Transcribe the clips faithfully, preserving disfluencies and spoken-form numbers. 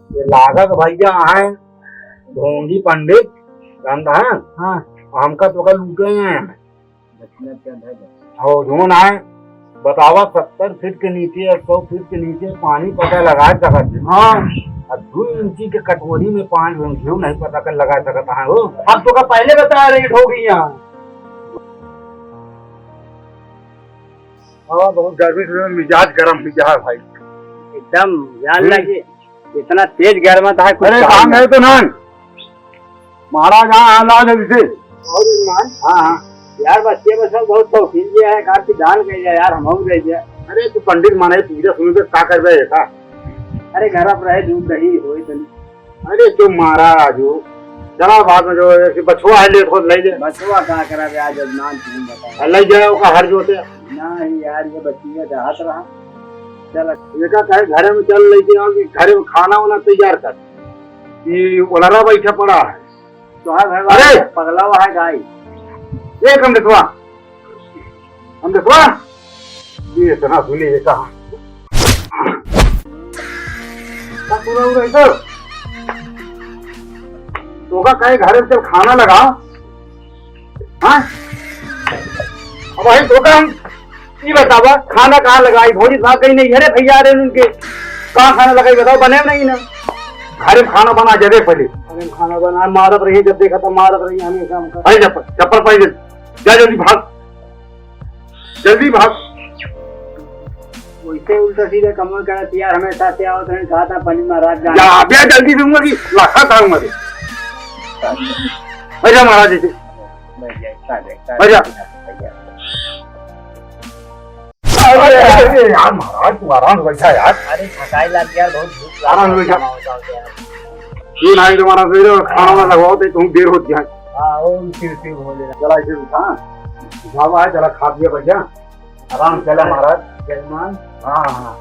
ये लागत भैया हैं ढोंगी पंडित, जानता है? हाँ। हमका तो का लूटे हैं। हो, जौन आए, बतावा, सत्तर फीट के नीचे या सौ फीट के नीचे पानी पता लगा सकत है। हाँ। अब दो इंची के कटोरी में पानी घी नहीं पता कर लगा सकत है हो। हम तो का पहले बता रहे, हो गई यहाँ। हाँ, बहुत गर्मी से मिजाज गरम हुई है भाई। एकदम जान हम्म। लगे, इतना तेज गर्म था, कुछ अरे, काम काम नहीं। है तो ना। महाराज, हाँ, हाँ, लाओ जल्दी से। और जजमान? हाँ, हाँ। यार, बच्चे बस सब बहुत शौकीन भी है, काफी दान कर दिया यार, हम हो गए दिया। अरे, तू पंडित माने पूजा सुन के का करबे ऐसा? अरे, घर आप रहे, दूध दही होए तो नहीं। अरे, तू महाराज हो, चला बाद में जो है कि बछुआ है, लेट हो, ले ले। बछुआ का करा बे, आज जजमान तुम बताओ। आ, ले जाए ओका हर जोते। नहीं यार, ये बच्चिया चाहत रहा। चल। ये का कहे, घरे में चल लेके आओ कि घरे में खाना वाना तैयार कर। ये ओलरा बैठा पड़ा है। तो हाँ, घर अरे! वाला पगला हुआ है गाय। ए, कमलेशवा, कमलेशवा, ये इतना सुने, ये कहा। का पूरा उड़ा इधर? तो का कहे, घरे में चल खाना लगा। हाँ? अब भाई, तो का हम ई बतावा, खाना कहाँ लगाई? भौजी साहब कहीं नहीं, अरे भैया, अरे उनके कहाँ खाना लगाई बताओ, बने नहीं ना। घरे में खाना बना, जगह पहले। अरे खाना बना, मारत रही, जब देखा तब मारत रही हमेशा हमका। अरे चप्पल, चप्पल पहन ले, जा जल्दी भाग, जल्दी भाग। वैसे उल्टा सीधा कमल करत यार, हमेशा से आवत रहे, कहा था पंडित महाराज जान। जा, अबे जल्दी दूंगा कि लाखा खाऊंगा रे। बैठ जा महाराज जी। बैठ जा, बैठ जा। बैठ जा। अरे, अरे, अरे, यार, महाराज, तू आराम से बैठा यार। अरे, थकाई लग गया, बहुत भूख लगा आराम से बैठा। खाना वाना हो गया। ये नहीं, तुम्हारा फिर खाना वाना लगवाओ, तो तुम देर होती है। हाँ, ओम शिव शिव भोले। चला, इसे उठा। उठावा है, चला, खा पिया, बैठ जा। आराम से चला, महाराज। जजमान। हाँ, हाँ।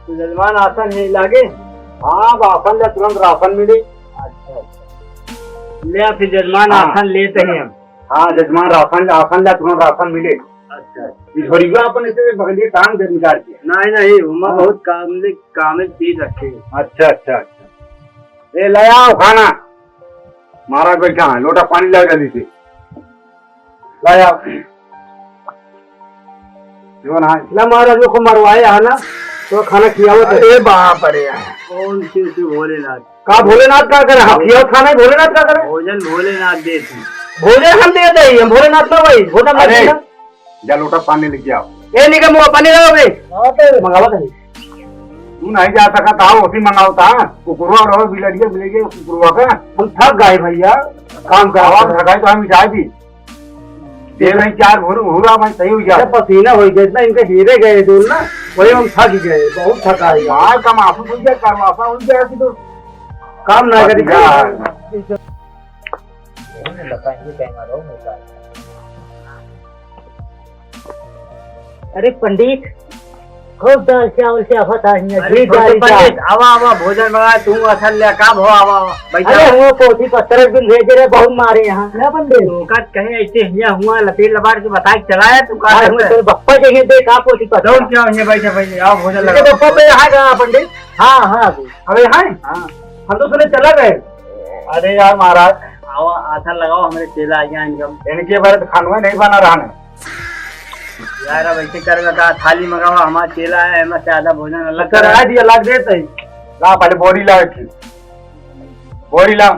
तो जजमान, आसन है लागे? हाँ, अब आसन ले, तुरंत राशन मिले। अच्छा, अच्छा। ले, फिर जजमान, हाँ। आसन लेते हैं हम। हाँ, जजमान, राशन, आसन ले, तुरंत राशन मिले। अच्छा। ई झोरिया अपन ऐसे बगलिए टांग दे निकाल के। नहीं, नहीं, उमा हाँ। बहुत काम ले, काम में चीज रखे। अच्छा, अच्छा, अच्छा। ए, ले आओ खाना। महाराज बैठा है, लोटा पानी लाओ जल्दी से। ले आओ। जो ना है। ना महाराज, वो को मरवाए है ना, तो खाना खियावत है। अरे बाप रे। ओम शिव शिव भोलेनाथ। का भोलेनाथ का करे? हाँ, खियावत खाना है, भोलेनाथ का करे? भोजन भोलेनाथ देत हैं। भोजन हम देत हैं, हम भोलेनाथ ना भाई, भोजन अरे, मत देना। जा लोटा पानी लेके आओ। ए, निका मुआ पानी लाओ बे। हाँ, तो मंगावा था। तू नहीं जा सकत था, वही मंगावता। कुकुरवा रहो, बिलड़िया, बिलड़िया, कुकुरवा का। हम थक गए भैया, काम कर आवाज थकाई तो हम जाए भी। दे भाई चार भोर हुआ भाई सही हो जा। अरे पसीना हो गया इतना, इनके हीरे गए जोन ना, वही हम थक गए, बहुत थकाई। मार का माफी हो गया, कर माफा हो गया कि तो काम ना करी। यार। अरे पंडित, खूब दाल चावल चाहत आ हियां, अरे घी छोटे डाल पंडित, चावल। आवा, आवा, भोजन मंगा, तू असल ले, का भो, आवा, आवा, बैठा। अरे, हुआ पोथी पत्तर बिन भेजे रहे, बहुत मारे यहाँ। ना पंडित। तू का कहे ऐसे हियां हुआ, लपेट लबाड़ के बता के चला है, तू का अरे, करता है? तेरे बप्पा के ही दे, का पोथी पत्तर? दौड़ के आओ, हियां बैठा, बैठा, आओ, भोजन तेरे लगा। बप्पा पे यहाँ गया पंडित। हाँ, हाँ। अबे, हाँ? हाँ। हम तो सुने चला गए। अरे यार महाराज, आओ, आसन लगाओ, हमरे चेला आ गया इनका। इनके बारे तो खानवा नहीं बना रहा ना। यार, अब ऐसे करबे का, थाली मंगावा, हमारा चेला है, एमा से आधा भोजन अलग तो करा करा। दिया, लाग देते ही। ला, पहले बोरी ला, एक बोरी ला।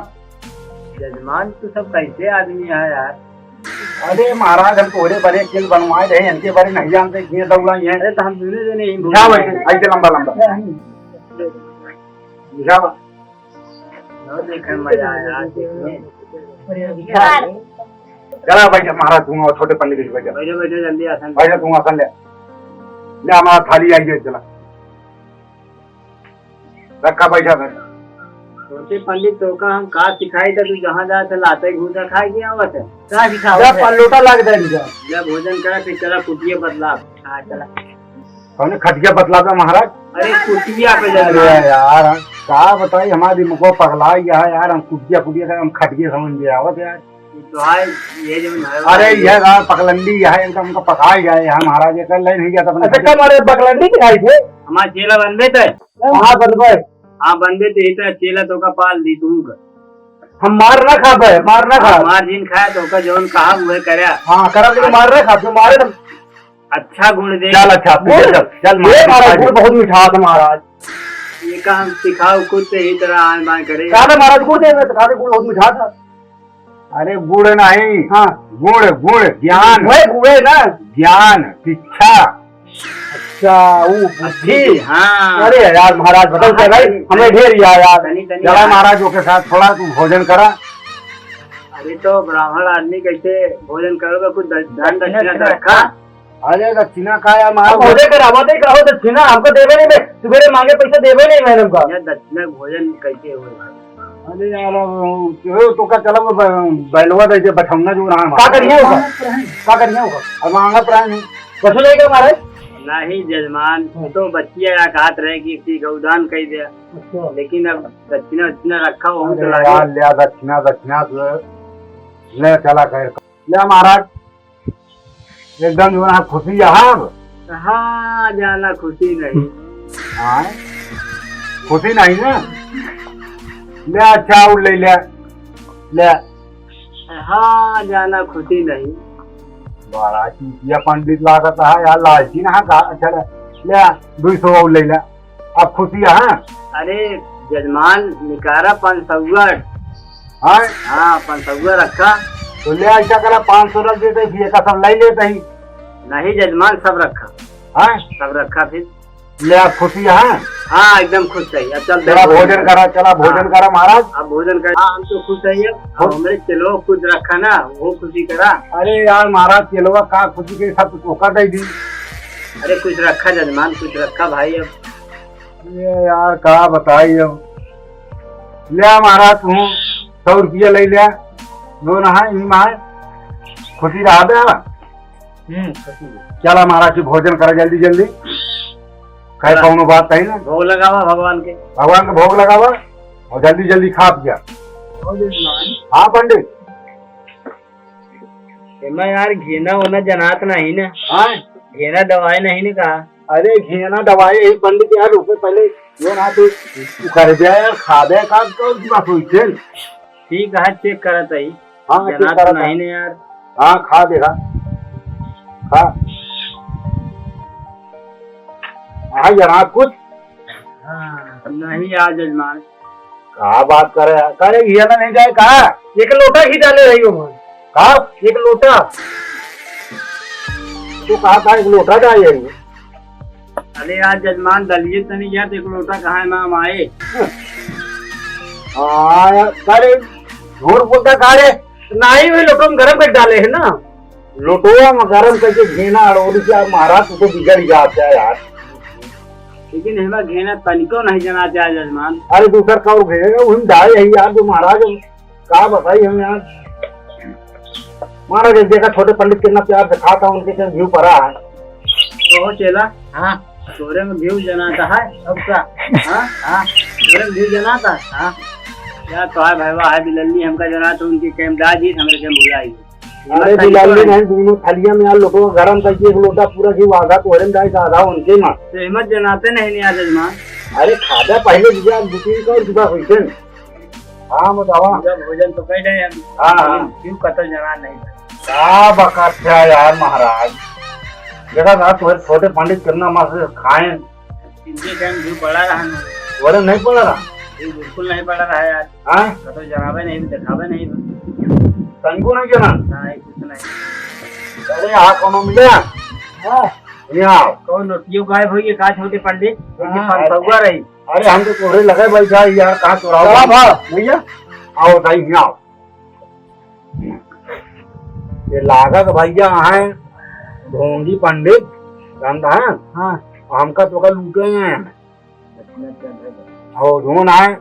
जजमान, तू सब कैसे आदमी है यार? अरे महाराज, हम तोहरे बरे केल बनवाए रहे, इनके बारे नहीं जानते, ये दौड़ा ये। अरे, तो हम दोनों जने ही जा बैठे, ऐसे लंबा लंबा। जा। लो, देखे मजा आया, देखिए। चला बैठा महाराज, तू और छोटे पंडित जी बैठा। बैठो, बैठो, जल्दी आसन। बैठा, तू आसन ले। ले, हमारा थाली आई है, चला। रखा, बैठा, बैठा। छोटे पंडित, तो का हम का सिखाई था, तू जहाँ जाए तो लाते घूसा खाए के आवत है। का सिखावत जा, है? पल्लोटा लाग दे इनका। जा भोजन करा, फिर चला कुटिया बतला। हाँ, चला। कौन खटिया बतलाता महाराज? अरे कुटिया पे अरे जजमान। यार, हम का बताई, हमारा दिमाग पगला गया है यार, हम कुटिया, कुटिया का हम खटिया समझ गया आवत यार। तो है, ये जो है अरे ये यार पकलंडी है, एकदम उनका पका गया है महाराज, ये कर लाइन हो गया था अपने अच्छा, खटिया। कब अरे बकलंडी की खाई थे? हमारा चेला बनबे थे। हाँ, बनबे। हाँ, बनबे ते ही तो चेला तो का पाल दी तू का। हम मार ना खाबे, मार ना हाँ, खाबे। मार जिन खाए तो का जौन कहा उहे करे। हाँ, करब लेकिन मार ना खाबे, मारे ना। अच्छा गुड़ दे। चल अच्छा, तू गुड़? चल, चल, ये मार महाराज, खाए। गुड़ बहुत मीठा था महाराज। ये का हम सिखाओ खुद से ही तरह आए बाएं करे। कहा था महाराज गुड़ दे, मैं तो कहा था गुड़ बहुत मीठा था। अरे गुड़ नहीं, हाँ। गुड़, गुड़, ज्ञान। वह गुड़ है ना। ज्ञान, शिक्षा। अच्छा, वो बुद्धि। बुद्धि, हाँ। अरे यार महाराज, बदल हाँ, के भाई, तनी, हमें ढेर याद यार। तनी, तनी जरा याद। महाराज ओके साथ थोड़ा तू भोजन करा। अरे तो ब्राह्मण आदमी कैसे भोजन करोगे? कुछ द-, दान दक्षिणा दक्षिणा तो रखा। अरे दक्षिणा का यार, मार अब भोजन करा, वो तो कहो दक्षिणा, हमको देवे नहीं बे, सुबेरे मांगे पैसा देवे नहीं मैंने हमको। यार दक्षिणा भोजन कैसे हो? अरे यार, अब तो, तो का चला वो ब-, बैलवा दे दे, बठौना जो रहा का करिए होगा? का करिए होगा? अब मांगत रहे नहीं। कछु नहीं कर मारे? नहीं जजमान, हाँ। तो बच्चिया या कहत रहे कि इसकी गौदान कह दिया। अच्छा। लेकिन अब दक्षिणा, दक्षिणा रखा हो अरे तो लागे। यार, ले दक्षिणा, दक्षिणा तो ले चला कर। ले महाराज, एकदम जो है खुशी है अब। हाँ, जाना खुशी नहीं। हाँ, खुशी नहीं ना? ले अच्छा, और ले ले, ले। हाँ, जाना खुशी नहीं। बड़ा चूतिया पंडित लागत है यार, लालची ना का। अच्छा ले, ले, दो सौ और ले ले। अब खुशी है? अरे जजमान, निकारा पाँच सौ। हाँ? हाँ, पाँच सौ रखा। तो ले ऐसा करा, पाँच सौ रख देते, फिर एक सब ले लेते ही। नहीं जजमान, सब रखा। हाँ? सब रखा फिर। ले, अब खुशी है? हाँ, एकदम खुश है। अब चल चला भोजन करा, चला भोजन हाँ। करा महाराज। अब भोजन कर। हाँ, हम तो खुश है। अब हाँ। हमारे चलो कुछ रखा ना, वो खुशी करा। अरे यार महाराज, चेलवा का खुशी के सब कुछ ओका दे दी। अरे कुछ रखा जजमान, कुछ रखा भाई। अब ये यार का बताई अब। ले आ महाराज, तू सौ रुपया ले ले, जो ना है, इही माय खुशी रहा बे। हम्म, खुशी। चला महाराज, तू भोजन करा जल्दी जल्दी, खाए चला। कौनो बात नहीं ना। भोग लगावा भगवान के। भगवान के भोग लगावा और जल्दी जल्दी खा पिया। और जजमान। हाँ पंडित। एमा यार घेना ओना जनात नहीं ना। हाँ? घेना दवाई नहीं ना कहा। अरे घेना दवाई यही पंडित यार, रुपये पहले जो ना तू, तू कर दे यार, खा दे का, कौन सी बात हुई चल। ठीक है, चेक करत है। हाँ, चेक जनात करत नहीं है। ना यार। हाँ, खा दे, खा। खा। हाँ, जनात कुछ? हाँ, नहीं यार जजमान। का बात करे यार? का रे, घिया ना नहीं जाए का? एक लोटा घी डाले रही हो। का? एक लोटा। तू कहा था एक लोटा डाले रही हो? अरे यार जजमान, डलिए तनी गया तो एक लोटा कहाँ है नाम आए? हाँ यार, का रे, झूठ बोलता का रे? नहीं, वही लोटा में गरम कर डाले है ना। लोटवा में गरम करके घेना अड़ोरी से आप महाराज, तू तो बिगड़ जाता है यार। लेकिन हमें घेना तनिको नहीं जाना चाहे जजमान। अरे दूसर का और घेना, वही डाले है यार, जो महाराज, का बताई हम यार। महाराज एक देखा छोटे पंडित कितना प्यार से खाता, उनके से घी पड़ा है। कहो चेला। हाँ। तोरे में घी जनाता है? अब का? हाँ? हाँ। तोरे में घी जनाता है? हाँ। क्या तो है भाई, वाह है बिलल्ली, हमका जना तो उनके कैम डाल दी, हमरे कैम भुलाई। अरे हिम्मत बिलाली नहीं। नहीं, दोनों थालिया में यार लोटो गरम करके एक लोटा पूरा घी आधा तोहरे में डाल के आधा उनके में। तो हिम्मत जनाते नहीं, नहीं आज जजमान। अरे खादा पहले दिया, अब दो तीन का और जुदा हुई थे। हाँ, बतावा। पूरा भोजन तो कह रहे हैं हम। हाँ, हाँ। क्यों कतल जना नहीं। का बकत है यार महाराज। देखा था तोहरे छोटे पंडित कितना मस्त खाए। इनके टाइम घी पड़ा रहा ना। तोरे नहीं पड़ा रहा? घी बिल्कुल नहीं पड़ा रहा यार। हाँ? कतौ जनाबे नहीं, दिखाबे नहीं। तनको नहीं जना? नहीं, कुछ नहीं। अरे, यहाँ कोनो मिले? हाँ। यहाँ आओ। कौन नोटियो गायब हुई है, का छोटे पंडित? हाँ, पाँच सौ अरे। रही। अरे, हम तो तोहरे लगे बैठा है यार, कहाँ चोराओ? चला भा, भैया। आओ, ताई, यहाँ आओ। ये लागत भैया हैं ढोंगी पंडित, जानता है? हाँ। हमका तो का लूटे हैं। और जोन आए,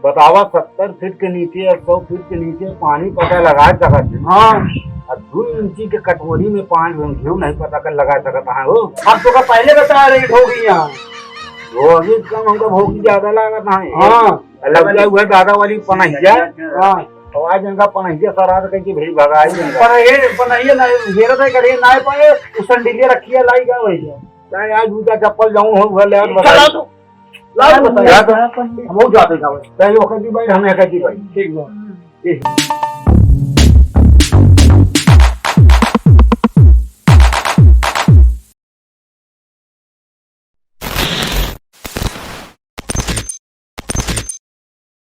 बतावा, सत्तर फीट के नीचे या सौ फीट के नीचे पानी पता लगा सकत है। हाँ। अब दो इंची के कटोरी में पानी घूम घिउ नहीं पता कर लगा सकता है वो। अब तो का पहले बता रही ढोगी यहाँ। ढोगी कम, हमका भोगी ज्यादा लागत है। हाँ। लग गया हुआ दादा वाली पनहिया। हाँ। और आज इनका पनहिया सरार करके भेज भगा ही इनका। पर ये पनहिया ना, घेरा था करे, ना पाए, उस संडीलिया रखी है, लाई का वही है। चाहे आज जूता चप्पल जाऊं हो, घर ले आओ, चला बताओ। तो। लाओ बताइए। हम लोग जाते गाँव। पहले ओकर दी भाई, हमें एकर दी भाई। ठीक बा। ठीक।